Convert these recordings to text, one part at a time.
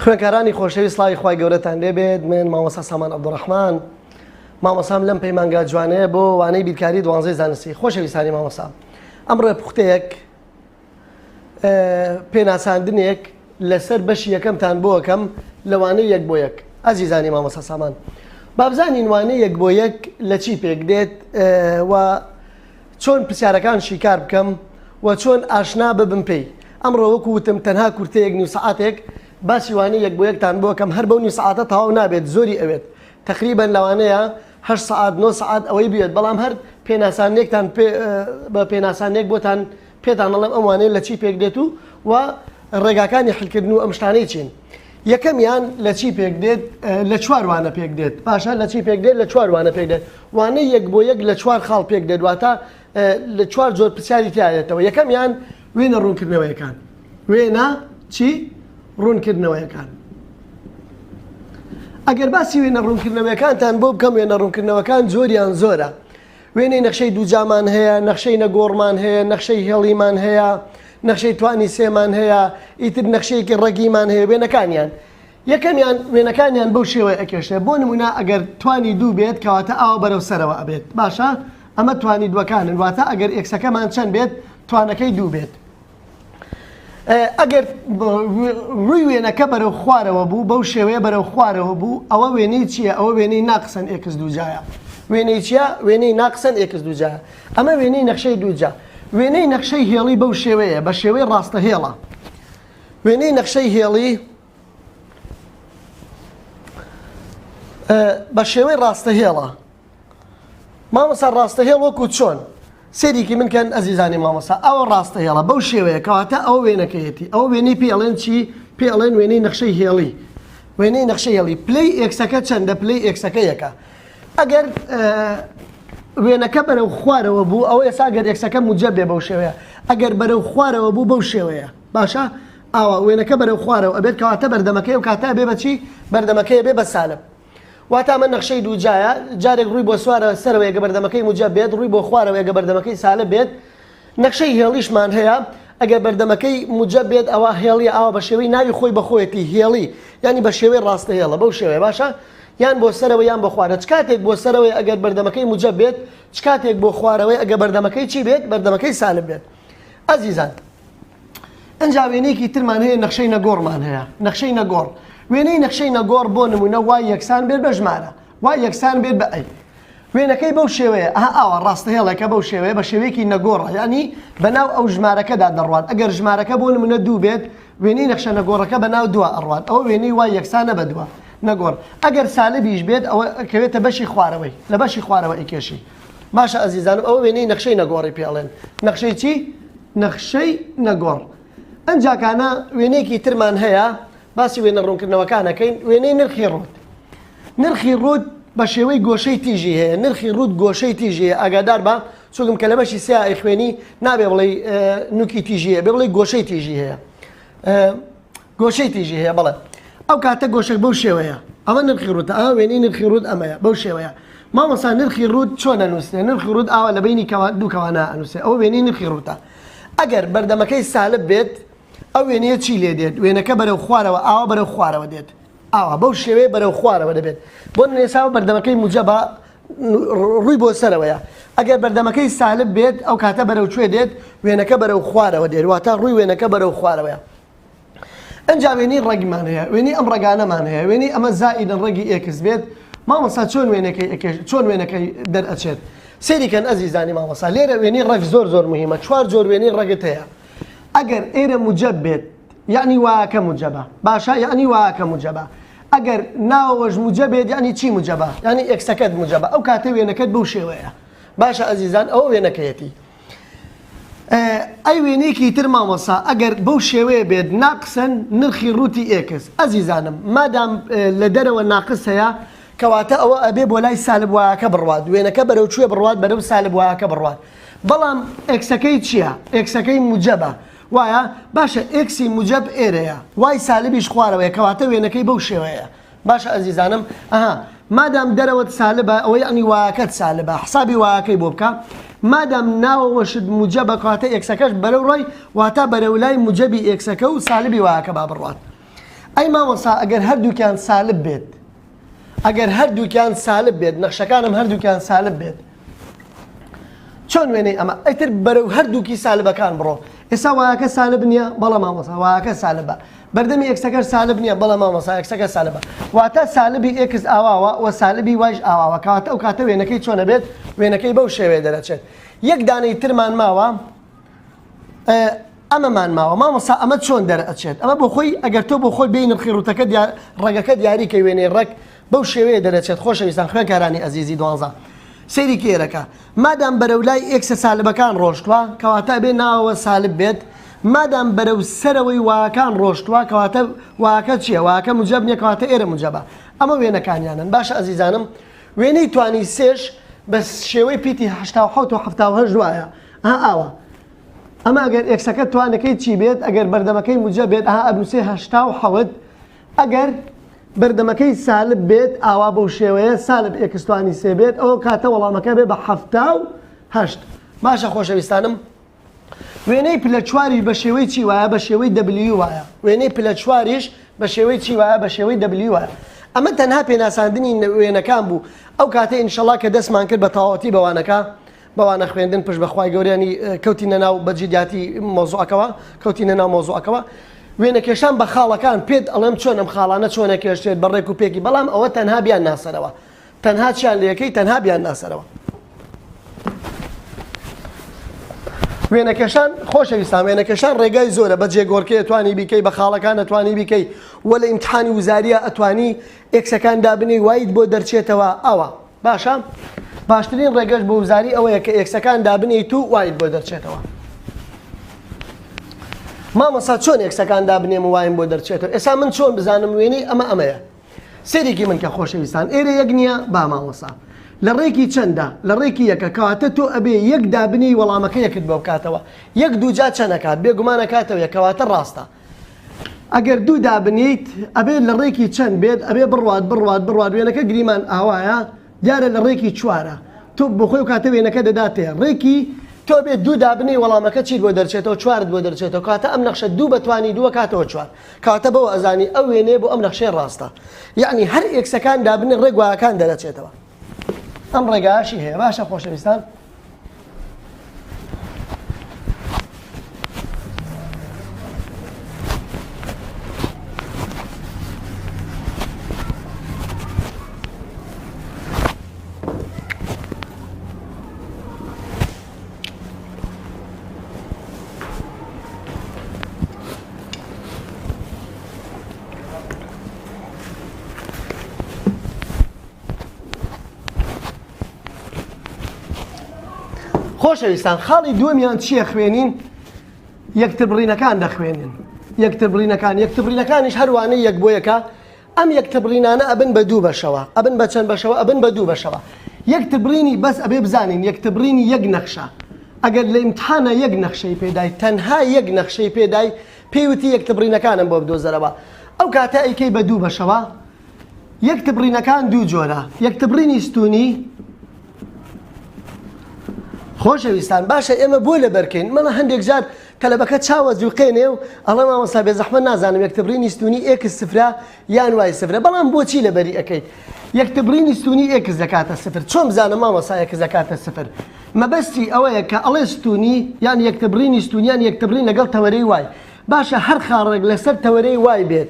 خوێنکارانی خۆشەویست سڵاوی خوای گەورەتان لێبێت من مامۆستا سامان عەبدوڕەحمان مامۆسام لەم پەیمانگا جوانەیە بۆ وانەی بیرکاری دوانزەی زانستی خۆشەویستانی مامۆسا ئەمڕۆ پوختەیەک پێناساندنێک لەسەر بەشی یەکەمتان بۆ ئەکەم لە وانەی یەک بۆ یەک ئازیزانی مامۆستا سامان بابزانین وانەی یەک بۆ یەک لە چی پێک دێت و چۆن پرسیارەکان شیکار بکەم و چۆن ئاشنا ببم پێی ئەمڕۆ وەکو وتم تەنها کورتەیەک نیو سەعاتێک باسی وانەی یەک بۆ یەکتان بۆ کەم هەر بەو نیو سەعاتە تەواو نابێت زۆری ئەوێت تەقریبەن لەوانەیە هەشت سەعات نۆ سەعات ئەوەی بوێت بەڵام هەر پێناسانێکتان پێ بە پێناسانێک بۆتان پێتان ئەڵێم ئەم وانەیە لە چی پێک دێت و و ڕێگاکانی حلکردن و ئەم شتانەی چین یەکەمیان لە چی پێک دێت لە چوار وانە پێک دێت باشە لە چی پێک دێت لە چوار وانە پێک دێت وانەی یەک بۆ یەک لە چوار خاڵ پێک دێت واتە لە چوار جۆر پرسیاری تیاێتەوە یەکەمیان وێنە ڕوونکردنەوەیەکان وێنە چی ڕوونکردنەوەیەکان ئەگەر باسی وێنە ڕوونکردنەوەکانتان بۆ بکەم وێنە ڕوونکردنەوەکان زۆریان زۆرە وێنەی نەخشەی دووجامان هەیە، نەخشەی نەگۆڕمان هەیە، نەخشەی هێڵیمان هەیە، نەخشەی توانی سێمان هەیە، ئیتر نەخشەیەکی ڕەگیمان هەیە، وێنەکانیان یەکەمیان وێنەکانیان بەو شێوەیە ئەکێشێ بۆ نمونە ئەگەر توانی دوو بێت کەواتە ئاوا بەرەو سەرەوە ئەبێت باشە ئەمە توانی دووەکانن واتە ئەگەر x ەکەمان چەند بێت توانەکەی دوو بێت. ئەگەر ڕووی وێنەکە بەرەو خوارەوە بوو بەو شێوەیە بەرەو خوارەوە بوو ئەوە وێنەی چییە ئەوە وێنەی ناقسەن x دووجایە وێنەی چییە وێنەی ناقسەن x دووجایە ئەمە وێنەی نەخشەی دووجا وێنەی نەخشەی هێڵی بەو شێوەیە بە شێوەی ڕاستە هێڵە وێنەی نەخشەی هێڵی بە شێوەی ڕاستە هێڵە مامۆستا ڕاستە هێڵ وەکو چۆن؟ سەیرێکی من کەن ئەزیزانی مامۆستا ئەوە ڕاستە هێڵە بەو شێوەیە کەواتە ئەوە وێنەکەیەتی ئەوە وێنەی پێ ئەڵێن چی پێ ئەڵێن وێنەی نەخشەی هێڵی وێنەی نەخشەی هێڵی پلەی x ەکە چەندە پلەی x ەکە یەکە ئەگەر وێنەکە بەرەو خوارەوە بوو ئەوە ئێستا گەر x ەکە موجەب بێ بەو شێوەیە ئەگەر بەرەو خوارەوە بوو بەو شێوەیە باشە ئاوا وێنەکە بەرەو خوارەوە ئەبێت کەواتە بەردەمەکەی و کاتە بێ بەچی بەردەمەکەی بێ بە سالب واتە ئەمە نەخشەی دووجایە، جارێک ڕووی بۆ سوارە سەرەوەیە گە بەردەمەکەی موجەب بێت، ڕووی بۆ خوارەوەیە گە بەردەمەکەی سالب بێت. نەخشەی هێڵیشمان هەیە، ئەگەر بەردەمەکەی موجەب بێت ئەوا هێڵیە ئاوا بە شێوەی ناوی خۆی بە خۆیەتی هێڵی یانی بە شێوەی ڕاستە هێڵە بەو شێوەیە باشە یان بۆ سەرەوە یان بۆ خوارە چ کاتێک بۆ سەرەوەی ئەگەر بەردەمەکەی موجەب بێت چ کاتێک بۆ خوارەوەی ئەگە بەردەمەکەی چی بێت بەردەمەکەی سالب بێت ئەزیزان ئنجا وێنەیەکی ترمان هەیە نەخشەی نەگۆڕمان هەیە نەخشەی نەگۆڕ وێنەی نەخشەی نەگۆڕ بۆ نمونە y یەکسان بێت بە ژمارە y یەکسان بێت بە a وێنەکەی بەو شێوەیە ئەها ئاوا ڕاستە هێڵێکە بەو شێوەیە بە شێوەیەکی نەگۆڕە یعنی بەناو ئەو ژمارەکەدا دەڕوات ئەگەر ژمارەکە بۆ نمونە دوو بێت وێنەی نەخشە نەگۆڕەکە بە ناو دووە ئەڕوات ئەوە وێنەی y یەکسانە بە دووە نەگۆڕ ئەگەر سالبیش بێت ئەوە کەوێتە بەشی خوارەوەی لە بەشی خوارەوە ئەیکێشی باشە ئەزیزانم ئەوە وێنەی نەخشەی نەگۆڕی پێ ئەڵێن نەخشەی چی؟ نەخشەی نەگۆڕ ئەنجاکانە وێنەیەکی ترمان هەیە باسی وێنە ڕوونکردنەوەکانەکەین وێنەی نرخی ڕووت نرخی ڕووت بە شێوەی گۆشەی تیژی هەیە نرخی ڕووت گۆشەی تیژی هەیە ئاگادار بە چونکم کە لە بەشی سیا ئەیخوێنی نابێ بڵێ نوکی تیژی هەیە بێ بڵێ گۆشەی تیژی هەیە گۆشەی تیژی هەیە بەڵێ ئەو کاتە گۆشەک بەو شێوەیە ئەمە نرخی ڕووتە ئەوە وێنەی نرخی ڕووت ئەمەیە بەو شێوەیە مامۆستا نرخی ڕووت چۆن ئەنووسرێ نرخی ڕووت ئاوا لە بینی کەوا دوو کەوانە ئەنووسێ ئەوە وێنەی نرخی ڕووتە ئەگەر بەردەمەکەی سالب بێت ئەو وێنەیە چی لێ دێت وێنەکە بەرەو خوارەوە ئاوا بەرەو خوارەوە دێت ئاوا بەو شێوەیە بەرەو خوارەوە دەبێت بۆ نێساوە بەردەمەکەی موجەبە ڕووی بۆ سەرەوەیە ئەگەر بەردەمەکەی سالب بێت ئەو کاتە بەرەو کوێ دێت وێنەکە بەرەو خوارەوە دێت واتە ڕووی وێنەکە بەرەو خوارەوەیە ئەنجا وێنەی ڕەگمان هەیە وێنەی ئەم ڕەگانەمان هەیە وێنەی ئەمە زائیدن ڕەگی x بێت مامۆستا چۆن وێنەکەی ئەکێش چۆن وێنەکەی دەرئەچێت سەیری کەن ئەزیزانی مامۆستا لێرە وێنەی ڕەگ زۆر زۆر مهمە چوار جۆر وێنەی ڕەگت هەیە ئەگەر ئێرە موجەب بێت یعنی واکە موجەبە باشە یعنی واکە موجەبە ئەگەر ناوەوەش موجەب بێت یعنی چی موجەبە یعنی x ەکەت موجەبە ئەو کاتە وێنەکەت بەو شێوەیە باشە ئەزیزان ئەوە وێنەکەیەتی ئەی وێنەیەکی تر مامۆستا ئەگەر بەو شێوەیە بێت ناقسن نرخی ڕووتی x ئەزیزانم مادام لە دەرەوە ناقس هەیە کەواتە ئەوە ئەبێ بۆ لای سالب y ەکە بڕوات وێنەکە بەرەو کوێ بڕوات بەرەو سالب y ەکە بڕوات بەڵام x ەکەی چییە x ەکەی موجەبە وایە باشە x ی موجەب ئێرەیە y سالبیش خوارەوەیە کەواتە وێنەکەی بەو شێوەیە باشە ئەزیزانم ئەها مادام دەرەوەت سالبە ئەوە یەعنی y ەکەت سالبە حسابی y ەکەی بۆ بکە مادام ناوەوەشت موجەبە کەواتە x ەکەش بەرەو ڕای واتا بەرەو لای موجەبی x ەکە و سالبی y ەکە با بڕوات. ئەی مامۆستا ئەگەر هەردووکیان سالب بێت ئەگەر هەردووکیان سالب بێت نەخشەکانم هەردووکیان سالب بێت چۆن وێنەی ئەمە ئەیتر بەرەو هەردووکی سالبەکان بڕۆ ئێستا y ەکە سالب نییە بەڵە مامۆسا y ەکە سالبە بەردەمی x ەکەش سالب نییە بەڵە مامۆسا x ەکە سالبە واتە سالبی x ئاواوە و سالبی y ش ئاواوە کەواتە ئەو کاتە وێنەکەی چۆنە بێت وێنەکەی بەو شێوەیە دەرەچێت یەک دانەی ترمان ماوە ئەمەمان ماوە مامۆستا ئەمە چۆن دەرئەچێت ئەمە بۆ خۆی ئەگەر تۆ بۆ خۆی بێی نرخی ڕووتەکە دیار ڕەگەکە دیاری کەی وێنەی ڕەگ بەو شێوەیە دەرەچێت خۆشەویستان خوێنکارانی ئەزیزی دوانزە سەیری کێرەکە مادام بەرەو لای x ە سالبەکان ڕۆشتوە کەواتە ئەبێ ناوەوە سالب بێت مادام بەرەو سەرەوەی y ەکان ڕۆشتوە کەواتە y ەکە چییە y ەکە موجەب نییە کەواتە ئێرە موجەبە ئەمە وێنەکانیانن باشە ئەزیزانم وێنەی توانی سێش بە شێوەی پیتی 87 و 78 وایە ئەها ئاوا ئەمە ئەگەر x ەکە توانەکەی چی بێت ئەگەر بەردەمەکەی موجەب بێت ئەها ئەنووسێ 87 ئەگەر بەردەمەکەی سالب بێت ئاوا بەو شێوەیە سالب x توانی سێ بێت ئەو کاتە وەڵامەکە بێ بە 78 باشە خۆشەویستانم وێنەی پلە چواریش بە شێوەی چی وایە بە شێوەی W وایە وێنەی پلە چواریش بە شێوەی چی وایە بە شێوەی W وایە ئەمە تەنها پێناساندنی وێنەکان بوو ئەو کاتە ئینشەڵا کە دەستمان کرد بە تەواوەتی بەوانەکە بە وانە خوێندن پشت بە خوای گەورە ینی کەوتینە ناو بە جدیاتی مەوزوعەکەوە کەوتینە ناو مەوزوعەکەوە وێنەکێشان بە خاڵەکان پێت ئەڵێم چۆن ئەم خاڵانە چۆنە کێشتێت بە ڕێک و پێکی بەڵام ئەوە تەنها بیان ناسەرەوە تەنها چیان لەکەی تەنها بیان ناسەرەوە وێنەکێشان خۆشەویستان وێنەکێشان ڕێگای زۆرە بە جێگۆڕکێ توانی بیکەی بە خاڵەکان ئەتوانی بیکەی وە لە ئیمتحانی وزاریە ئەتوانی x ەکان دابنێی y ت بۆ دەرچێتەوە ئەوە باشە باشترین ڕێگەش بۆ وزاری ئەوەیە کە x ەکان دابنێیت و y ت بۆ دەرچێتەوە مامۆسا چۆن x ەکان دابنێم و y م بۆ دەرچێتەوە ئێستا من چۆن بزانم وێنەی ئەمە ئەمەیە سەیرێکی من کە خۆشەویستان ئێرە یەک نییە با مامۆسا لە ڕێکی چەندە لە ڕێکی یەکە کەواتە تۆ ئەبێ یەک دابنێی وەڵامەکە یەکت بۆ بکاتەوە یەک دووجا چەنەکات بێگومانەکاتەوە یەکەواتە ڕاستە ئەگەر دوو دابنێیت ئەبێت لە ڕێکی چەند بێت ئەبێ بڕوات بڕوات بڕوات وێنەکە گریمان ئاوایە دیارە لە ڕێکی چوارە تۆ بۆ خۆی کاتە وێنەکە دەداتێ ڕێکی تۆ بێت دوو دابنێی وەڵامەکە چیت بۆ دەرچێتەوە چوارت بۆ دەرچێتەوە کاتە ئەم نەخشە دوو بەتوانی دووە کاتەوە چوار کاتە بەوە ئەزانی ئەو وێنەیە بۆ ئەم نەخشەی ڕاستە یعنی هەر x ەکان دابنێ ڕێک y ەکان دەرەچێتەوە ئەم ڕێگاشی هەیە باشە خۆشەویستان خۆشەویستان خاڵی دووەمیان چییە خوێنین یەکتربڕینەکان دەخوێنین یەکتربڕینەکان یەکتربڕینەکانیش هەروانەی یەک بۆ یەکە ئەم یەکتربڕینانە ئەبن بە دوو بەشەوە ئەبن بە چەند بەشەوە ئەبن بە دوو بەشەوە یەکتربڕینی بەس ئەبێ بزانین یەکتربڕینی یەک نەخشە ئەگەر لە ئیمتحانە یەک نەخشەی پێدای تەنها یەک نەخشەی پێدای پێی وتی یەکتربڕینەکانم بۆ بدۆزەرەوە ئەو کاتە ئەیکەی بە دوو بەشەوە یەکتبڕینەکان دوو جۆرە، یەکتبڕینی ستوونی، خۆشەویستان باشە ئێمە بۆ لەبەرکەین مەڵە هەندێک جار تەلەبەکە چاوە جوقێنێ و ئەڵێ مامۆستا بێزەحمەت نازانم یەکتبڕینی ستوونی x سفرە یان y سفرە بەڵام بۆچی لەبەری ئەەکەیت یەکتبڕینی ستوونی x دەکاتە سفر چۆن بزانم مامۆستا x دەکاتە سفر مەبەستی ئەوەیە کە ئەڵێ ستوونی یان یەکتبڕینی ستوونیان یەکتبڕین لەگەڵ تەوەرەی y باشە هەر خاڵێک لەسەر تەوەرەی y بێت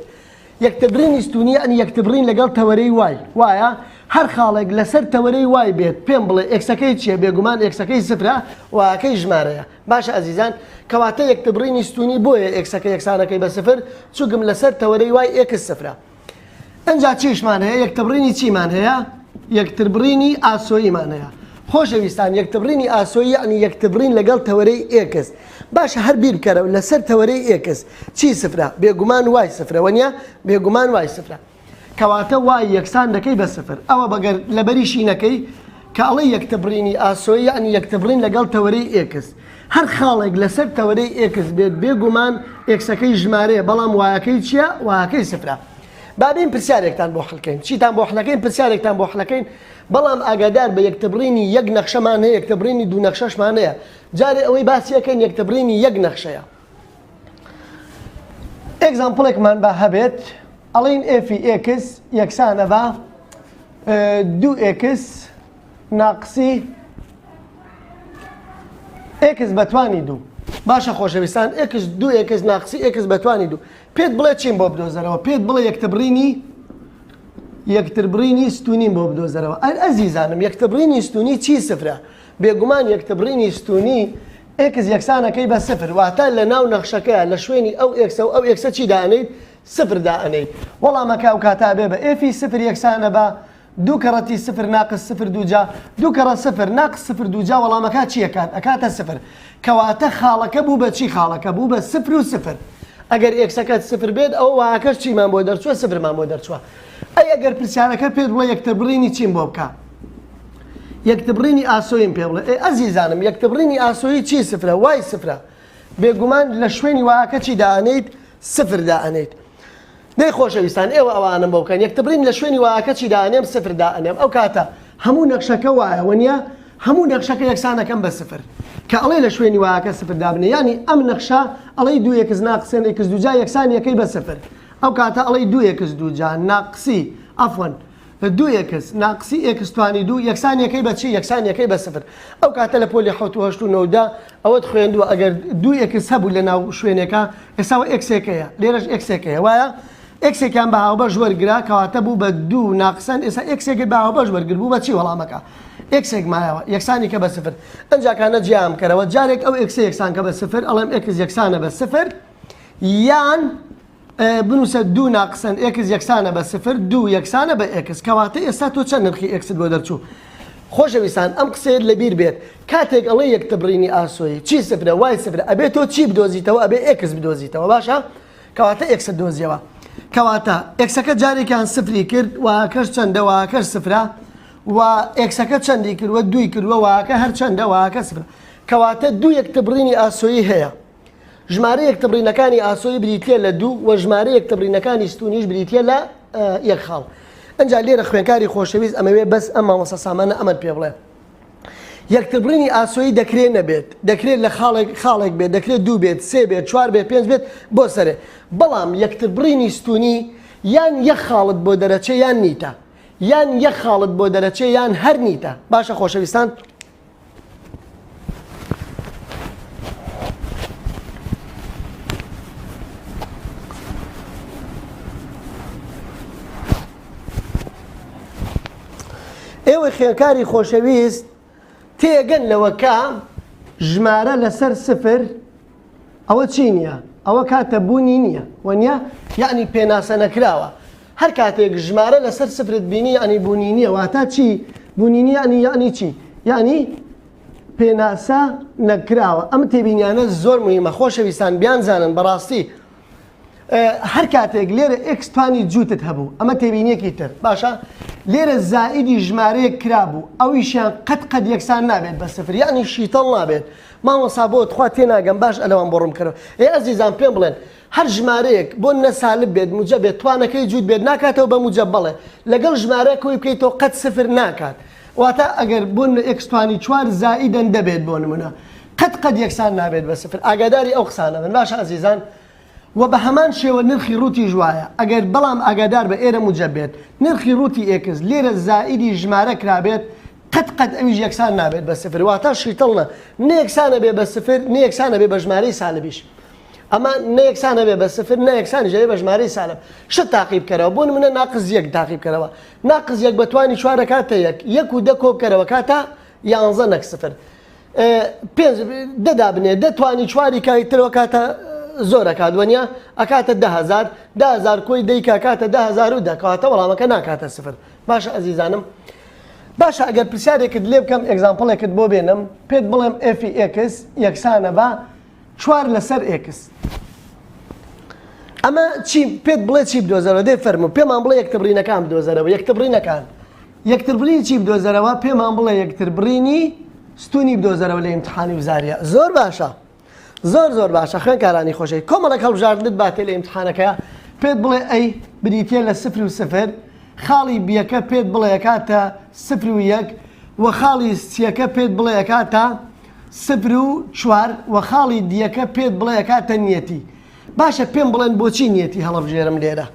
یەکتربڕینی ستوونی یەعنی یەکتربڕین لەگەڵ تەوەرەی y وایە؟ هەر خاڵێک لەسەر تەوەرەی y بێت پێم بڵێ x ەکەی چییە؟ بێگومان x ەکەی سفرە y ەکەی ژمارەیە. باشە ئەزیزان کەواتە یەکتربڕینی ستوونی بۆیە x ەکە یەکسانەکەی بە سفر چونکم لەسەر تەوەرەی y x سفرە. ئنجا چیشمان هەیە؟ یەکتربڕینی چیمان هەیە؟ یەکتربڕینی ئاسۆییمان هەیە. خۆشەویستان یەکتربڕینی ئاسۆیی یەعنی یەکتربڕین لەگەڵ تەوەرەی x. باشە هەر بیر بکەرەوە لەسەر تەوەرەی x چی سفرە؟ بێگومان y سفرە وەنیە؟ بێگومان y سفرە. کەواتە y یەکسان دەکەی بە سفر. ئەوە بەگەر لەبەریشی نەکەی کە ئەڵێی یەکتبڕینی ئاسۆیی یەعنی یەکتبڕین لەگەڵ تەوەرەی x. هەر خاڵێک لەسەر تەوەرەی x بێت بێگومان x ەکەی ژمارەیە بەڵام y ەکەی چییە؟ y ەکەی سفرە. با بێین پرسیارێکتان بۆ حلکەین. چیتان بۆ حلەکەین؟ پرسیارێکتان بۆ حلەکەین بەڵام ئاگادار بە یەکتبڕینی یەک نەخشەمان هەیە یەکتبڕینی دوو نەخشەشمان هەیە. جارێ ئەوەی باسی ئەکەین یەکتبڕینی یەک نەخشەیە. example ێکمان با هەبێت. ئەڵێین f ی x یەکسانە بە دوو x ناقسی x بەتوانی دوو. باشە خۆشەویستان x دوو x ناقسی x بەتوانی دوو پێت بڵێ چیم بۆ بدۆزەرەوە پێت بڵێ یەکتربڕینی یەکتربڕینی ستونیم بۆ بدۆزەرەوە ئەر ئەزیزانم یەکتربڕینی ستونی چی سفرە بێگومان یەکتربڕینی ستونی x یەکسانەکەی بە سفر واتە لە ناو نەخشەکەیە لە شوێنی ئەو x ە و ئەو x ە چی دانیت سفر دائەنێیت وەڵامەکە ئەو کاتە ئەبێ بە f ی سفر یەکسانە بە دوو کەڕەتی سفر ناقس سفر دووجا دوو کەڕە سفر ناقس سفر دووجا وەڵامەکە چی ئەکات ئەکاتە سفر کەواتە خاڵەکە بوو بە چی خاڵەکە بوو بە سفر و سفر ئەگەر x ەکەت سفر بێت ئەوە y ەکەش چیمان بۆ دەرچووە سفرمان بۆ دەرچووە ئەی ئەگەر پرسیارەکە پێت بڵێ یەکتربڕینی چیم بۆ بکە یەکتربڕینی ئاسۆیم پێ بڵێ ئەی ئەزیزانم یەکتربڕینی ئاسۆیی چی سفرە y سفرە بێگومان لە شوێنی y ەکە چی دائەنێیت سفر دائەنێیت. دەی خۆشەویستان ئێوە ئەوانەم بۆ بکەن یەکتبڕین لە شوێنی y ەکە چی دائەنێم سفر دائەنێم ئەو کاتە هەموو نەخشەکە وایە وەنیە هەموو نەخشەکە یەکسانەکەم بە سفر کە ئەڵێ لە شوێنی y ەکە سفر دابنێ یانی ئەم نەخشە ئەڵێی دوو x ناقسێن x دووجا یەکسان یەکەی بە سفر ئەو کاتە ئەڵێی دوو x دووجا ناقسی عەفوەن دوو x ناقسی x توانی دوو یەکسان یەکەی بە چی؟ یەکسان یەکەی بە سفر. ئەو کاتە لە پۆلی حەوت و هەشت و نۆ و دە ئەوەت خوێندووە ئەگەر دوو x هەبوو لە ناو شوێنێکا ئێستا ئەوە x ێک هەیە لێرەش x ێک هەیە وایە؟ x ێکیان بە هاوبەش وەرگرا کەواتە بوو بە دوو ناقسەن ئێستا x ێکت بە هاوبەش وەرگر بوو بە چی وەڵامەکە؟ x ێک مایەوە یەکسانی کە بە سفر ئەنجاکانە جیام کەرەوە جارێک ئەو x ە یەکسان کە بە سفر ئەڵێم x یەکسانە بە سفر یان بنووسە دوو ناقسەن x یەکسانە بە سفر دوو یەکسانە بە x کەواتە ئێستا تۆ چەند نرخی x ت بۆ دەرچوو؟ خۆشەویستان ئەم قسەیەت لەبیر بێت کاتێک ئەڵێ یەکتربڕینی ئاسۆیی چی سفرە y سفرە ئەبێ تۆ چی بدۆزیتەوە ئەبێ x بدۆزیتەوە باشە کەواتە x ت دۆزیەوە کەواتە x ەکە جارێکیان سفری کرد y ەکەش چەندە y ەکەش سفرە و x ەکە چەندی کردوە دووی کردوە y ەکە هەر چەندە y ەکە سفرە کەواتە دوو یەکتربڕینی ئاسۆیی هەیە ژمارە یەکتربڕینەکانی ئاسۆیی بریتییە لە دوو و ژمارە یەکتربڕینەکانی ستوونیش بریتییە لە یەک خاڵ. ئنجا لێرە خوێنکاری خۆشەویست ئەمەوێ بەس ئەم مامۆستا سامانە ئەمەت پێ بڵێ. یەکتربڕینی ئاسۆیی دەکرێ نەبێت، دەکرێت لە خاڵێک خاڵێک بێت، دەکرێت دوو بێت، سێ بێت، چوار بێت، پێنج بێت بۆ سەرێ. بەڵام یەکتربڕینی ستوونی یان یەک خاڵت بۆ دەرەچێ یان نیتە. یان یەک خاڵت بۆ دەرەچێ یان هەر نیتە. باشە خۆشەویستان؟ ئێوەی خوێنکاری خۆشەویست تێگەن لەوە کە ژمارە لەسەر سفر ئەوە چی نییە ئەوە کاتە بوونی نییە وەنیە یعنی پێناسە نەکراوە هەر کاتێک ژمارە لەسەر سفرت بینی یعنی بوونی نییە واتە چی بوونی نییە یعنی یعنی چی یعنی پێناسە نەکراوە ئەم تێبینیانە زۆر مهمە خۆشەویستان بیانزانن بەڕاستی هەر کاتێک لێرە x توانی جووتت هەبوو ئەمە تێبینیەکی تر باشە لێرە زائیدی ژمارەیەک کرابوو ئەویشیان قەت قەت یەکسان نابێت بە سفر یعنی شیتەڵ نابێت مامۆسا بۆ تخوا تێناگەم باش ئەلەوان بۆ ڕوون بکەرەوە ئێ ئەزیزان پێم بڵێن هەر ژمارەیەک بۆ نە سالب بێت موجەب بێت توانەکەی جووت بێت ناکاتەوە بە موجەب بەڵێ لەگەڵ ژمارە کۆی بکەیتەوە قەت سفر ناکات واتە ئەگەر بۆ نە x توانی چوار زائیدەن دەبێت بۆ نمونە قەت قەت یەکسان نابێت بە سفر ئاگاداری ئەو قسانە بن باشە ئەزیزان وە بە هەمان شێوە نرخی ڕووتیش وایە ئەگەر بەڵام ئاگادار بە ئێرە موجەب بێت نرخی ڕووتی x لێرە زائیدی ژمارە کرابێت قەت قەت ئەویش یەکسان نابێت بە سفر واتە شیتەڵ نە نە یەکسان ئەبێ بە سفر نە یەکسان ئەبێ بە ژمارەی سالبیش ئەمە نە یەکسان ئەبێ بە سفر نە یەکسانیش ئەبێ بە ژمارەی سالب شت تاقی بکەرەوە بۆ نمونە ناقس یەک تاقی بکەرەوە ناقس یەک بە توانی چوار ئەکاتە یەک یەک و دە کۆ بکەرەوە کاتە یانزە نەک سفر پێنج دە دابنێ دە توانی چواری کای ترەوە کاتە زۆر ئەکات وەنیە ئەکاتە دههزار دههزار کۆی دەیکا کاتە دههزار و دە کەواتە وەڵامەکە ناکاتە سفر باشە ئەزیزانم باشە ئەگەر پرسیارێکت لێ بکەم example ێکت بۆ بێنم پێت بڵێم f ی x یەکسانە بە چوار لەسەر x ئەمە چی پێت بڵێ چی بدۆزەرەوە دێ فەرموو پێمان بڵێ یەکتربڕینەکان بدۆزەرەوە یەکتربڕینەکان یەکتربڕینی چی بدۆزەرەوە پێمان بڵێ یەکتربڕینی ستونی بدۆزەرەوە لە ئیمتحانی وزاریە زۆر باشە زۆر زۆر باشە خوێنکارانی خۆشەویست کۆمەڵێک هەڵبژاردنت باتێ لە ئیمتحانەکە پێت بڵێ A بریتە لە سفر و سفر خاڵی B یەکە پێت بڵێ ئەکاتە سفر و یەک و خاڵی C یەکە پێت بڵێ ئەکاتە سفر و چوار و خاڵی D یەکە پێت بڵێ ئەکاتە نیەتی باشە پێم بڵێن بۆچی نیەتی هەڵەبژێرم لێرە؟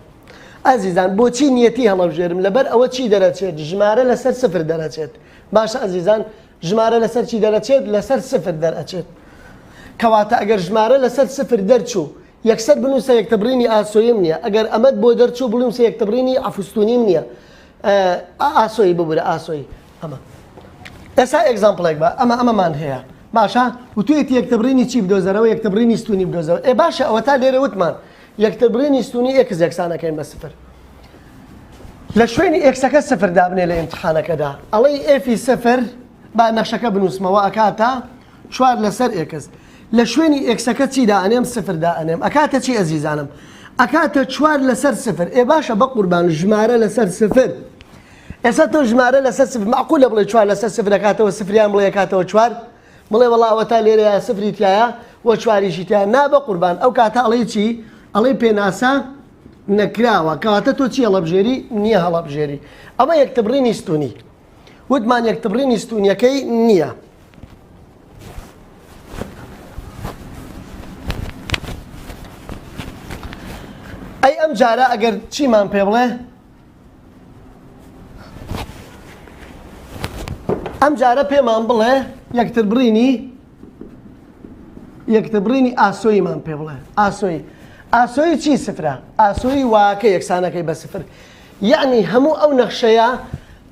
ئازیزان بۆچی نیەتی هەڵەبژێرم لەبەر ئەوە چی دەرەچێت ژمارە لەسەر سفر دەرەچێت باشە ئەزیزان ژمارە لەسەر چی دەرەچێت لەسەر سفر دەرئەچێت کەواتە ئەگەر ژمارە لەسەر سفر دەرچوو یەکسەر بنووسە یەکتربڕینی ئاسۆیم نییە ئەگەر ئەمەت بۆ دەرچوو بڵوسە یەکتربڕینی عەفوستونیم نییە ئاسۆیی ببورە ئاسۆیی ئەمە ئێستا example ێک بە ئەمە ئەمەمان هەیە باشە وتوێتی یەکتربڕینی چی بدۆزەرەوە یەکتربڕینی ستونی بدۆزەوە ئێ باشە ئەوە تا لێرە وتمان یەکتربڕینی ستونی x یەکسانەکەین بە سفر لە شوێنی x ەکە سفر دابنێ لە ئیمتحانەکەدا ئەڵێی f ی سفر با نەخشەکە بنووسمەوە ئەکاتە چوار لەسەر x لە شوێنی x ەکە چی دائەنێم سفر دائەنێم ئەکاتە چی ئەزیزانم ئەکاتە چوار لەسەر سفر ئێ باشە بە قوربان ژمارە لەسەر سفر ئێستا تۆ ژمارە لەسەر سفر معقولە بڵێ چوار لەسەر سفر ئەکاتەوە سفریان بڵێ ئەکاتەوە چوار بڵێ وەڵا ئەوەتا لێرەیا سفری تایە و چواریشی تایە نا بە قوربان ئەو کاتە ئەڵێی چی ئەڵێی پێناسە نەکراوە کەواتە تۆ چی هەڵەبژێری نییە هەڵەبژێری ئەمە یەکتبڕینی ستونی وتمان یەکتبڕینی ستونیەکەی نییە ئەی ئەم جارە ئەگەر چیمان پێ بڵێ ئەم جارە پێمان بڵێ یەکتربڕینی یەکتربڕینی ئاسۆییمان پێ بڵێ ئاسۆیی ئاسۆیی چی سفرە ئاسۆیی واکە یەکسانەکەی بە سفر یەعنی هەموو ئەو نەخشەیە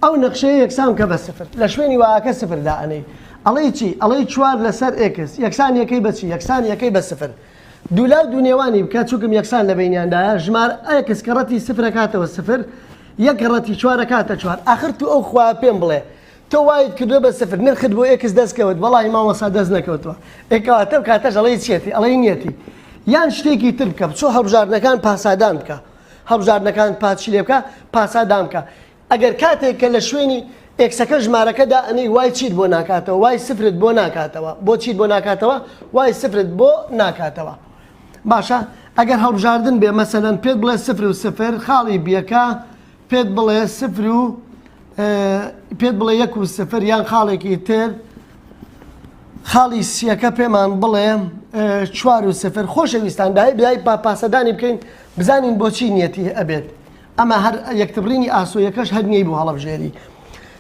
ئەو نەخشەیە یەکسان کە بە سفر لە شوێنی واکە سفر دائەنێی ئەڵێی چی ئەڵێی چوار لەسەر x یەکسان یەکەی بە چی یەکسان یەکەی بە سفر دوولا و دوو نێوانی بکە چونکم یەکسان لە بەینیاندایە ژمار x کەڕەتی سفر ئەکاتەوە سفر یەک کەڕەتی چوار ئەکاتە چوار ئاخر تو ئەو خوا پێم بڵێ تۆ وایت کردوە بە سفر نرخت بۆ x دەست کەوت وەڵاهی مامۆستا دەست نەکەوتوە ئێ کەواتە ئەو کاتەش ئەڵێی چیەتی ئەڵێی نیەتی یان شتێکی تر بکە بچۆ هەڵبژاردنەکان پاسادان بکە هەڵبژاردنەکان پاچی لێ بکە پاسادان بکە ئەگەر کاتێک کە لە شوێنی x ەکە ژمارەکە دائەنێی y چیت بۆ ناکاتەوە y سفرت بۆ ناکاتەوە بۆ چیت بۆ ناکاتەوە y سفرت بۆ ناکاتەوە باشە ئەگەر هەڵبژاردن بێ مەسەلەن پێت بڵێ سفر و سفر خاڵی b یەکە پێت بڵێ سفر و پێت بڵێ یەک و سفر یان خاڵێکی تر خاڵی سیەکە پێمان بڵێ چوار و سفر خۆشەویستان دای بای پاسەدانی بکەین بزانین بۆچی نیەتی ئەبێت ئەمە هەر یەکتبڕینی ئاسۆیەکەش هەر نیەی بۆ هەڵەبژێری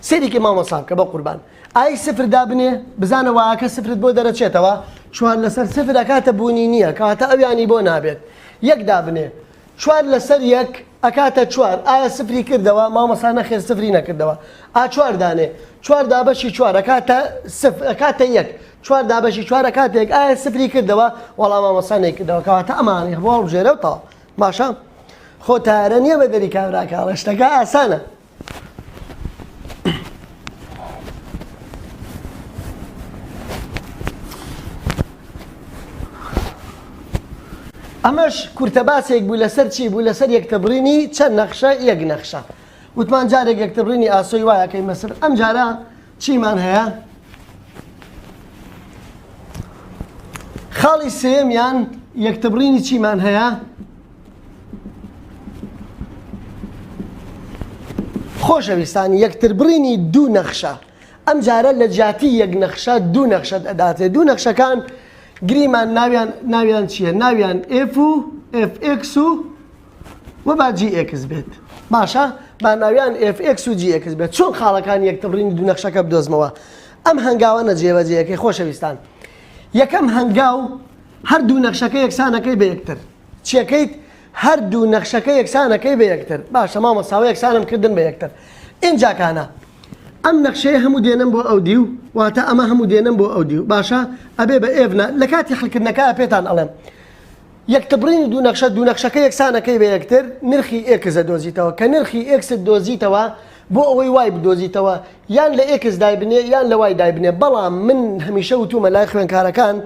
سەیرێکی مامۆستا بکە بە قوربان ئای سفر دابنێ بزانە واکە سفرت بۆ دەرەچێتەوە چوار لەسەر سفر ئەکاتە بوونی نییە کەواتە ئەویانی بۆ نابێت یەک دابنێ چوار لەسەر یەک ئەکاتە چوار ئایا سفری کردەوە مامۆستا نەخێر سفری نەکردەوە ئا چوار دانێ چوار دابەشی چوار ئەکاتە سفر ئەکاتە یەک چوار دابەشی چوار ئەکاتە یەک ئایا سفری کردەوە وەڵام مامۆستا نەیکردەوە کەواتە ئەمانەی بۆ هەڵبژێرە و تەواو باشە خۆ تارە نییە بە دەری کابراکە شتەکە ئاسانە. ئەمەش کورتە باسێک بوو لەسەر چی بوو لەسەر یەکتربڕینی چەند نەخشە یەک نەخشە وتمان جارێک یەکتربڕینی ئاسۆی وایەکەی مەسر ئەم جارە چیمان هەیە خاڵی سێیەمیان یەکتربڕینی چیمان هەیە خۆشەویستان یەکتربڕینی دوو نەخشە ئەم جارە لە جیاتی یەک نەخشە دوو نەخشەت ئەداتێ دوو نەخشەکان گریمان ناویان ناویان چییە ناویان F و FX و و با GX بێت باشە با ناویان FX و GX بێت چۆن خاڵەکان یەکتربڕینی دوو نەخشەکە بدۆزمەوە ئەم هەنگاوە نەجێبەجێەکەی خۆشەویستان یەکەم هەنگاو هەردوو نەخشەکە یەکسانەکەی بە یەکتر چیەکەیت هەردوو نەخشەکە یەکسانەکەی بە یەکتر باشە مامۆستاوە یەکسانم کردن بە یەکتر ئینجاکانە ئەم نەخشەیە هەموو دێنم بۆ ئەو دیو واتە ئەمە هەموو دێنم بۆ ئەو دیو باشە ئەبێ بە F نا لە کاتی حلکردنەکە پێتان ئەڵێم یەکتربڕینی دوو نەخشە دوو نەخشەکە یەکسانەکەی بە یەکتر نرخی x دۆزیتەوە کە نرخی x ت دۆزیتەوە بۆ ئەوەی y بدۆزیتەوە یان لە x دایبنێ یان لە y دایبنێ بەڵام من هەمیشە وتومە لای خوێنکارەکان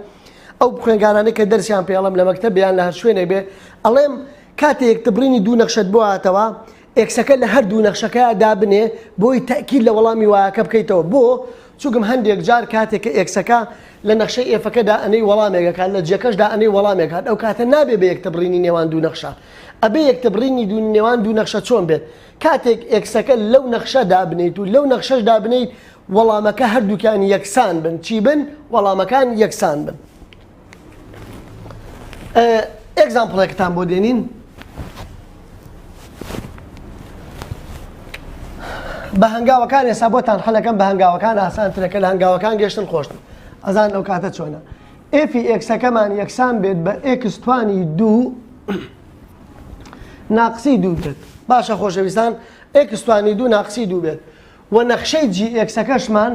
ئەو خوێنکارانەی کە دەرسیان پێ ئەڵێم لە مەکتەب یان لە هەر شوێنێک بێ ئەڵێم کاتێ یەکتربڕینی دوو نەخشەت بۆ هاتەوە x ەکە لە هەر دوو نەخشەکە دابنێ بۆی تەئکید لە وەڵامی y ەکە بکەیتەوە بۆ چونکم هەندێک جار کاتێک کە x ەکە لە نەخشەی F ەکەدا ئەنێی وەڵامێک ئەکات لە G ەکەشدا ئەنێی وەڵامێک هات ئەو کاتە نابێ بە یەکتربڕینی نێوان دوو نەخشە ئەبێ یەکتربڕینی دوو نێوان دوو نەخشە چۆن بێت کاتێک x ەکە لەو نەخشە دابنێیت و لەو نەخشەش دابنێیت وەڵامەکە هەردووکیان یەکسان بن چی بن وەڵامەکان یەکسان بن example ێکتان بۆ دێنین. بە هەنگاوەکان ئێستا بۆتان حەلەکەم بە هەنگاوەکان ئاسانترە کە لە هەنگاوەکان گەشتن خۆشتن ئەزان ئەو کاتە چۆنە f ی x ەکەمان یەکسان بێت بە x توانی دوو ناقسی دوو بێت باشە خۆشەویستان x توانی دوو ناقسی دوو بێت و نەخشەی g x ەکەشمان